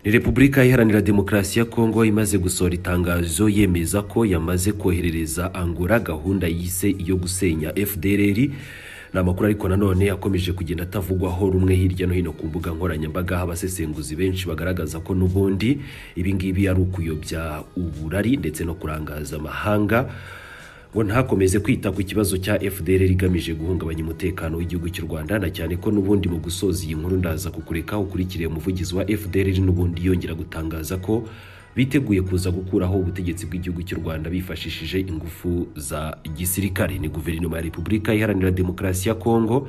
Ni Repubulika Iharanira Demokarasi ya Kongo imaze gusohora itangazo yemeza ko yamaze koherereza Angola gahunda yise iyo gusenya FDLR. Ni amakuru ariko nanone akomeje kugenda atavugwaho rumwe hirya no hino ku mbuga nkoranyambaga, aho abasesenguzi benshi bagaragaza ko n'ubundi ibi ngibi ari ukuyobya uburari ndetse no kurangaza amahanga ngo ntakomeze kwita ku kibazo cya FDLR igamije guhungabanya umutekano w'igihugu cy'u Rwanda, na cyane ko n'ubundi mu gusoza iyi nkuru ndaza kukureka ukurikire umuvugizi wa FDLR n'ubundi yongera gutangaza ko biteguye kuza gukuraho ubutegetsi bw'igihugu cy'u Rwanda bifashishije ingufu za gisirikare. Ni guverinoma ya Repubulika Iharanira Demokarasi ya Kongo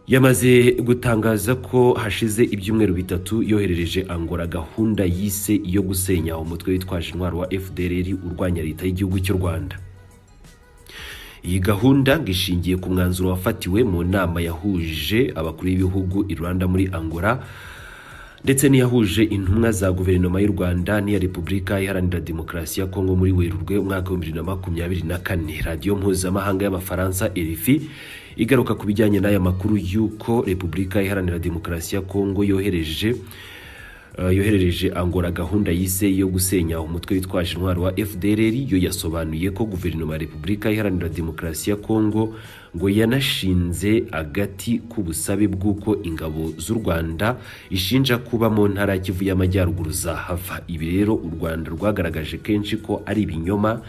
yamaze gutangaza ko hashize ibyumweru 3 yoherereje Angola gahunda yise iyo gusenya umutwe witwaje intwaro wa FDLR urwanya leta y'igihugu cy'u Rwanda. Iyi gahunda ngo ishingiye ku mwanzuro wafatiwe mu nama yahuje abakuru b'ibihugu i Rwanda muri Angola, ndetse n'iyahuje intumwa za guverinoma y'u Rwanda n'iya Repubulika Iharanira Demokarasi ya Kongo muri Werurwe umwaka wa 2024. Radiyo mpuzamahanga y'Abafaransa RFI igaruka ku bijyanye n'aya makuru y'uko Repubulika Iharanira Demokarasi ya Kongo yoherereje Angola gahunda yise yo gusenya umutwe witwaje intwaro wa FDLR, yo yasobanuye ko guverinoma ya Repubulika Iharanira Demokarasi ya Kongo ngo yanashinze agati k'ubusabe bw'uko ingabo z'u Rwanda ishinja kuba mu ntara ya Kivu y'Amajyaruguru zahava. Ibi rero u Rwanda rwagaragaje kenshi ko ari ibinyoma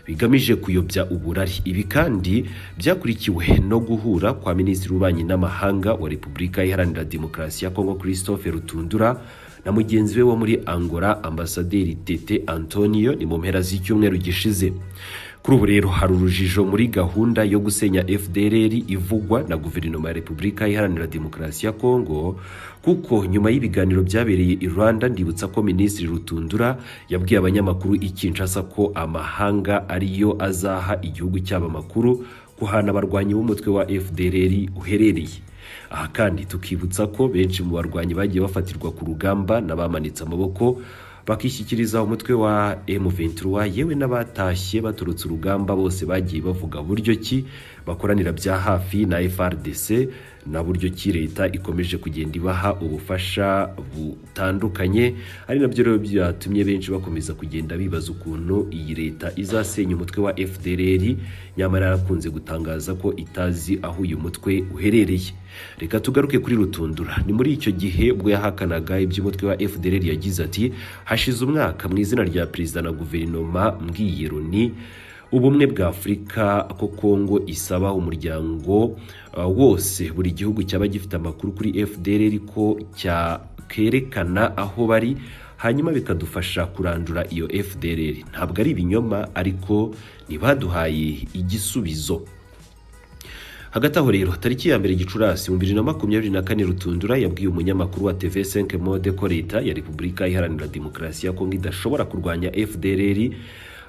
bigamije kuyobya uburari. Ibi kandi byakurikiwe no guhura kwa Minisitiri w'Ububanyi n'Amahanga wa Repubulika Iharanira Demokarasi ya Kongo Christophe Rutundura na mugenzi we wo muri Angola Ambasaderi Tete Antonio, ni mu mpera z'icyumweru gishize. Kuri ubu rero hari urujijo muri gahunda yo gusenya FDLR ivugwa na guverinoma ya Repubulika Iharanira Demokarasi ya Kongo, kuko nyuma y'ibiganiro byabereye i Rwanda, ndibutsa ko Minisitiri Rutundura yabwiye abanyamakuru i Kinshasa ko amahanga ariyo azaha igihugu cyabo amakuru kuhana abarwanyi b'umutwe wa FDLR uherereye. Aha kandi tukibutsa ko benshi mu barwanyi bagiye bafatirwa ku rugamba n'abamanitse amaboko bakishyikiriza umutwe wa M23, yewe n'abatashye baturutse urugamba, bose bagiye bavuga buryo ki bakoranira bya hafi na FARDC na buryo ki leta ikomeje kugenda ibaha ubufasha butandukanye, ari nabyo rero byatumye benshi bakomeza kugenda bibaza ukuntu iyi leta izasenya umutwe wa FDLR nyamara yarakunze gutangaza ko itazi aho uyu mutwe uherereye. Reka tugaruke kuri Rutundura. Ni muri icyo gihe ubwo yahakanaga iby'umutwe wa FDLR yagize ati: hashize umwaka mu izina rya perezida na guverinoma mbwiye Loni, Ubumwe bwa Afurika, ko Kongo isaba umuryango wose, buri gihugu cyaba gifite amakuru kuri FDLR ko cyakerekana aho bari, hanyuma bikadufasha kurandura iyo FDLR. Ntabwo ari ibinyoma, ariko ntibaduhaye igisubizo. Hagati aho rero, tariki ya 1 Gicurasi mu 2024, Rutundura yabwiye umunyamakuru wa TV5 Monde ko leta ya Repubulika Iharanira Demokarasi ya Kongo idashobora kurwanya FDLR,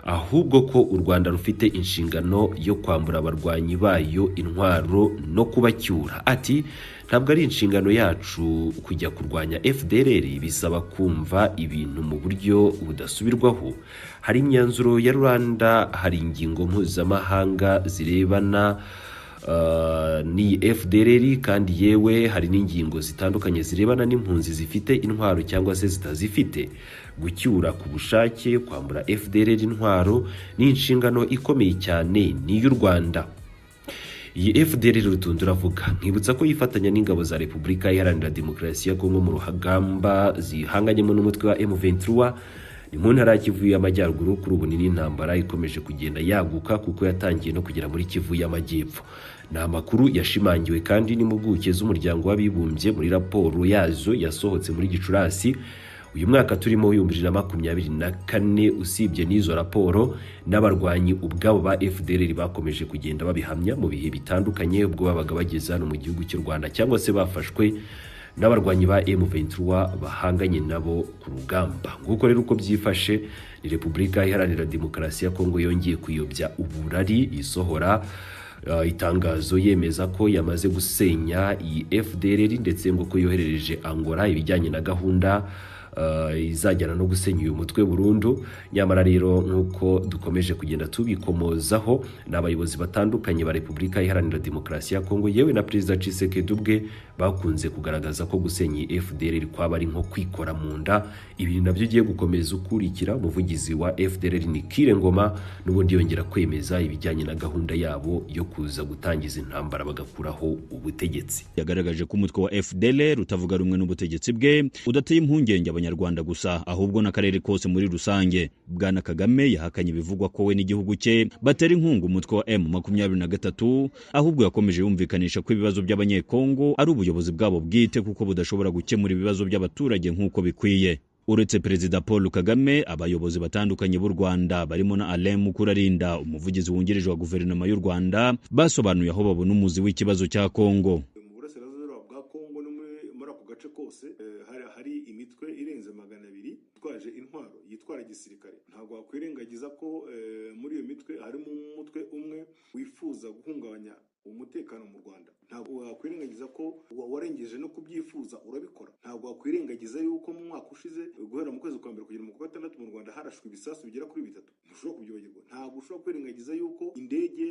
ahubwo ko u Rwanda rufite inshingano yo kwambura abarwanyi bayo intwaro no kubacyura. Ati: ntabwo ari inshingano yacu kujya kurwanya FDLR, bisaba kumva ibintu mu buryo budasubirwaho. Hari imyanzuro ya Rwanda, hari ingingo mpuzamahanga zirebana ni FDLR, kandi yewe hari n'ingingo zitandukanye zirebana n'impunzi zifite intwaro cyangwa se zitazifite. Gucyura ku bushake, kwambura FDLR intwaro ni inshingano ikomeye cyane, ni iy'u Rwanda. Iyi FDLR Rutundura avuga, nkibutsa ko yifatanya n'ingabo za Repubulika Iharanira Demokarasi ya Kongo mu rugamba zihanganyemo n'umutwe wa M23, ni mu ntara ya Kivu y'Amajyaruguru. Kuri ubu ni n'intambara ikomeje kugenda yaguka kuko yatangiye no kugera muri Kivu y'Amajyepfo. Ni amakuru yashimangiwe kandi n'impuguke z'Umuryango w'Abibumbye muri raporo yazo yasohotse muri Gicurasi uyu mwaka turimo 2024. Usibye n'izo raporo, n'abarwanyi ubwabo ba FDLR bakomeje kugenda babihamya mu bihe bitandukanye ubwo babaga bageze hano mu gihugu cy'u Rwanda cyangwa se bafashwe n'abarwanyi ba M23 bahanganye nabo ku rugamba. Nguko rero uko byifashe. Ni Repubulika Iharanira Demokarasi ya Kongo yongeye kuyobya uburari isohora itangazo yemeza ko yamaze gusenya iyi FDLR, ndetse ngo ko yoherereje Angola ibijyanye na gahunda izajyana no gusenya uyu mutwe burundu. Nyamara rero nk'uko dukomeje kugenda tubikomozaho, ni abayobozi batandukanye ba Repubulika Iharanira Demokarasi ya Kongo yewe na Perezida Tshisekedi ubwe bakunze kugaragaza ko gusenya iyi FDLR kwaba ari nko kwikora mu nda. Ibi nabyo ugiye gukomeza ukurikira umuvugizi wa FDLR ni Kire Ngoma, n'ubundi yongera kwemeza ibijyanye na gahunda yabo yo kuza gutangiza intambara bagakuraho ubutegetsi. Yagaragaje ko umutwe wa FDLR utavuga rumwe n'ubutegetsi bwe udateye impungenge Abanyarwanda gusa, ahubwo n'akarere kose muri rusange. Bwana Kagame yahakanye ibivugwa ko we n'igihugu cye batera inkunga umutwe wa M23, ahubwo yakomeje yumvikanisha ko ibibazo by'Abanyekongo ari ubuyobozi bwabo bwite, kuko budashobora gukemura ibibazo by'abaturage nk'uko bikwiye. Uretse Perezida Paul Kagame, abayobozi batandukanye b'u Rwanda barimo na Alain Mukurarinda, umuvugizi wungirije wa guverinoma y'u Rwanda, basobanuye aho babona umuzi w'ikibazo cya Kongo. Mu burasirazuba bwa Kongo no muri ako gace kose hari imitwe irenze 200 itwaje intwaro yitwara gisirikare. Ntabwo wakwirengagiza ko muri iyo mitwe harimo umutwe umwe wifuza guhungabanya umutekano mu Rwanda. Ntabwo wakwirengagiza ko warengeje no kubyifuza urabikora. Ntabwo wakwirengagiza yuko mu mwaka ushize guhera mu kwezi kwa mbere kugera mu kwa gatandatu mu Rwanda harashwe ibisasu bigera kuri 3. Ntushobora kubyibagirwa. Ntabwo ushobora kwirengagiza yuko indege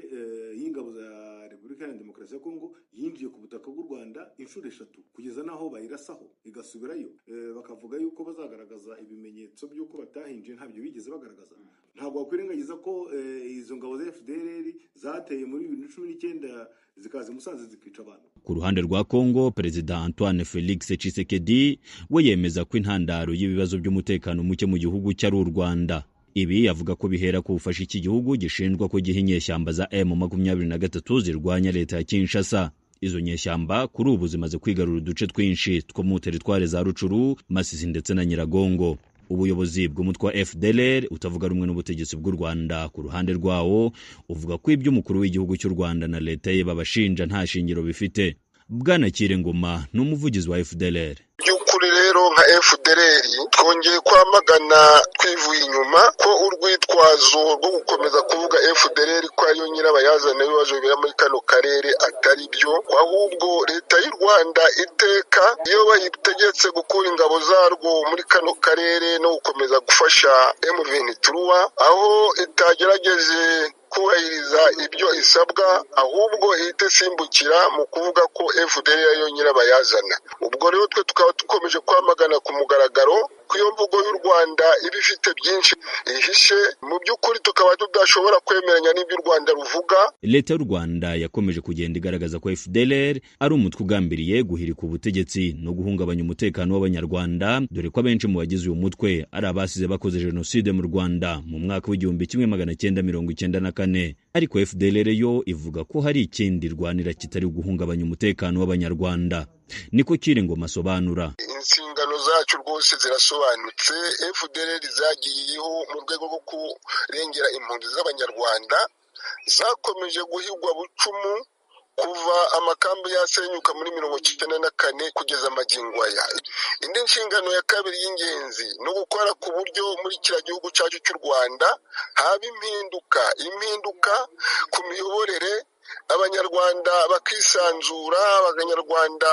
y'ingabo za Repubulika Iharanira Demokarasi ya Kongo yinjiye ku butaka bw'u Rwanda inshuro 3 kugeza naho bayirasaho igasubirayo. Bakavuga yuko bazagaragaza ibimenyetso by'uko batahinjiye, ntabyo bigeze bagaragaza. Ntabwo wakwirengagiza ko izo ngabo za FDLR zateye muri 2019 zikaza Musanze zikica abantu. Ku ruhande rwa Kongo, Perezida Antoine Felix Tshisekedi we yemeza ko intandaro y'ibibazo by'umutekano muke mu gihugu cye ari u Rwanda. Ibi avuga ko bihera ku bufasha iki gihugu gishinjwa ko giha inyeshyamba za M23 zirwanya leta ya Kinshasa. Izo nyeshyamba kuri ubu zimaze kwigarura uduce twinshi two mu teritware za Rucuru, Masisi ndetse na Nyiragongo. Ubuyobozi bw'umutwe wa FDLR utavuga rumwe n'ubutegetsi bw'u Rwanda ku ruhande rwawo uvuga ko ibyo umukuru w'igihugu cy'u Rwanda na leta ye babashinja nta shingiro bifite. Bwana Kirengoma ni umuvugizi wa FDLR. By'ukuri rero nka FDLR twongeye kwamagana twivuye inyuma ko urwitwazo rwo gukomeza kuvuga FDLR ko ariyo nyirabayazana y'ibibazo bibera muri kano karere atari byo, ahubwo leta y'u Rwanda iteka iyo bayitegetse gukura ingabo zarwo muri kano karere no gukomeza gufasha M23, aho itagerageje kubahiriza ibyo isabwa, ahubwo ihita isimbukira mu kuvuga ko FDLR ariyo nyirabayazana. Ubwo rero twe tukaba dukomeje kwamagana ku mugaragaro ko iyo mvugo y'u Rwanda iba ifite byinshi ihishe, mu by'ukuri tukaba tudashobora kwemeranya n'ibyo u Rwanda ruvuga. Leta y'u Rwanda yakomeje kugenda igaragaza ko FDLR ari umutwe ugambiriye guhirika ubutegetsi no guhungabanya umutekano w'Abanyarwanda, dore ko abenshi mu bagize uyu mutwe ari abasize bakoze jenoside mu Rwanda mu mwaka w'1994. Ariko FDLR yo ivuga ko hari ikindi rwanira kitari guhungabanya umutekano w'Abanyarwanda. Niko Kirengoma asobanura. Inshingano zacu rwose zirasobanutse. FDLR zagiyeho mu rwego rwo kurengera impunzi z'Abanyarwanda zakomeje guhigwa bucumu kuva amakambi yasenyuka muri 1994 kugeza magingo aya. Indi nshingano ya kabiri y'ingenzi ni ugukora ku buryo muri kiriya gihugu cyacu cy'u Rwanda haba impinduka ku miyoborere, Abanyarwanda bakisanzura, Abanyarwanda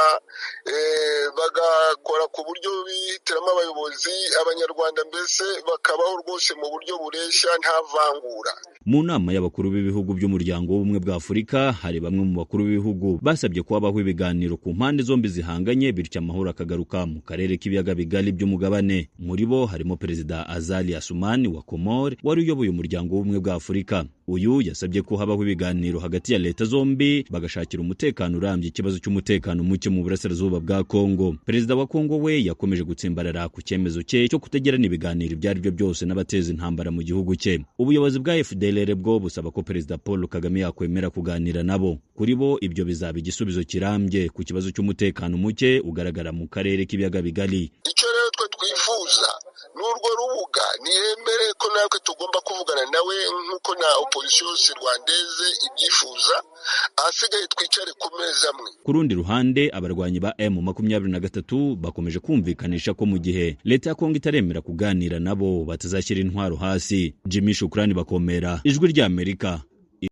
bagakora ku buryo bihitiramo abayobozi, Abanyarwanda mbese bakabaho rwose mu buryo bureshya nta vangura. Mu nama y'abakuru b'ibihugu by'umuryango w'ubumwe bwa Afurika hari bamwe mu bakuru b'ibihugu basabye ko habaho ibiganiro ku mpande zombi zihanganye, bityo amahoro akagaruka mu karere k'ibiyaga bigari by'umugabane. Muri bo harimo Perezida Azali Assoumani wa Comore wari uyoboye umuryango w'ubumwe bwa Afurika. Uyu yasabye ko habaho ibiganiro hagati ya leta zombi bagashakira umutekano urambye ikibazo cy'umutekano muke mu burasirazuba bwa Kongo. Perezida wa Kongo we yakomeje gutsimbarara ku cyemezo cye cyo kutagirana ibiganiro ibyo ari byo byose n'abateza intambara mu gihugu cye. Ubuyobozi bwa FDLR bwo busaba ko Perezida Paul Kagame yakwemera kuganira nabo. Kuri bo ibyo bizaba igisubizo kirambye ku kibazo cy'umutekano muke ugaragara mu karere k'ibiyaga bigari. Icyo rero twe twifuza n'urwo rubuga niyemere ko natwe tugomba kuvugana nawe nk'uko na opposition yose rwandeze ibyifuza, ahasigaye twicare ku meza amwe. Ku rundi ruhande, abarwanyi ba M23 bakomeje kumvikanisha ko mu gihe leta ya Kongo itaremera kuganira nabo batazashyira intwaro hasi. Jimmy Shukrani Bakomera, Ijwi ry'Amerika,